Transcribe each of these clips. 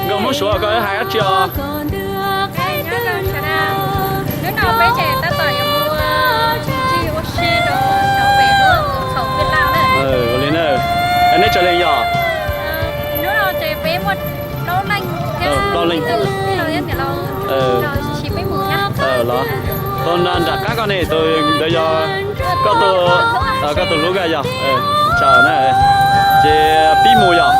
Nkauj Hmoob Suav, koj hais dab tsi os? Hnub no peb ces tab tom yuav mus ncig ua si rau xyov pem lub txhaum Vij Lauj na. Ua li na. Neb tsawg leej yog? Hnub no ces peb muaj plaub leej thiab, plaub leej, tij laug thiab niam laus, tsis peb mus thiab. Los, tus nram qab koj ne, tus ntawd yog koj tus, koj tus hlub koj yog. Tsaug na. Ces pib mus yog?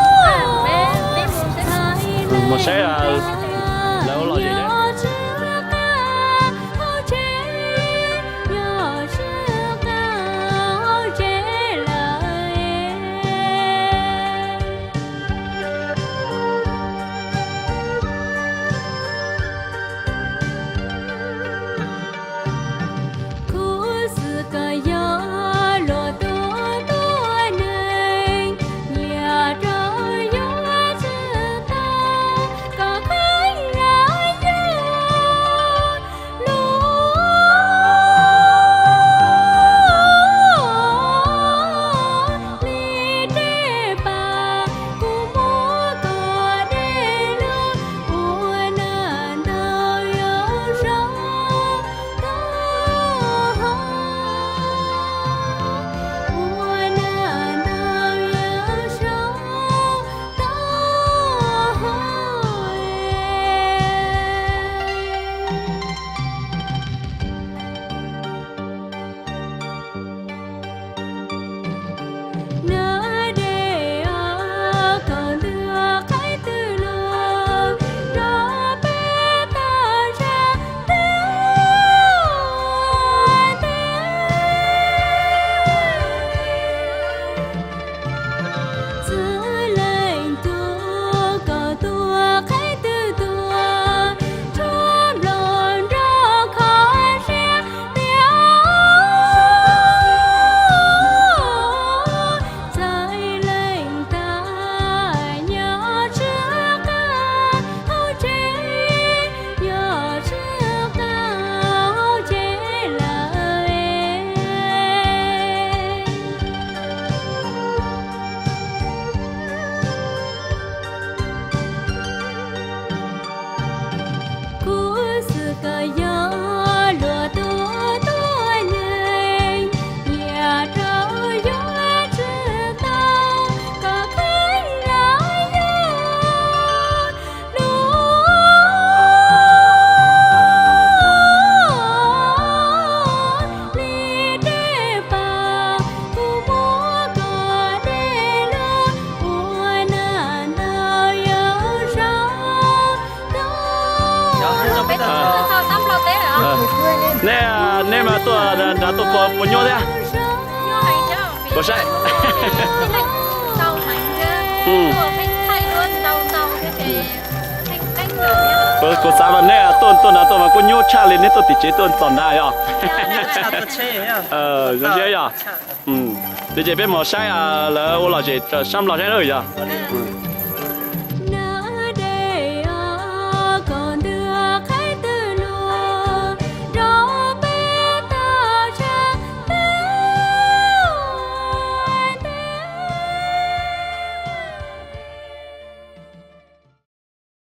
Mus saib lawv ua lom zem thiab. Kuv xwm koj yog luag tus tuab neeg, nyiam rau yuav tswv tau koj kheej los yug lub hli dej pas. Kuv muab koj dej lug ua na ntau yau sab taub hau, ua na ntau yau sab taub hau. Nab dej os, koj ntws qhib twg los rau peb tau zaj twg ua ntej. Txwj leej tub, koj tuaj qhib twg tuaj, tshuab nplooj nrog kho siab tiag. Txawj leej tag nyob tsw qab hauv tsev, nyob tsw qab hauv tsev lawm. Kuv xwm koj yog luag tus tuab neeg, nyiam rau yuav tswv tau koj kheej los yug lub hli dej pas. Kuv muab koj dej lug ua na ntau yau sab taub hau. Nej, nej mas tuaj nrad tuaj puas nyuaj thiab? Puas saib? Kuv xav mas nej tuaj, tuaj nrad tuaj mas kuj nyuaj tshaj li nej tuaj tim tsev tuaj txog nrad yog. Zoo siab yog. Ces, ces peb mus saib lawv ua lom zem sab Nplog saib yog.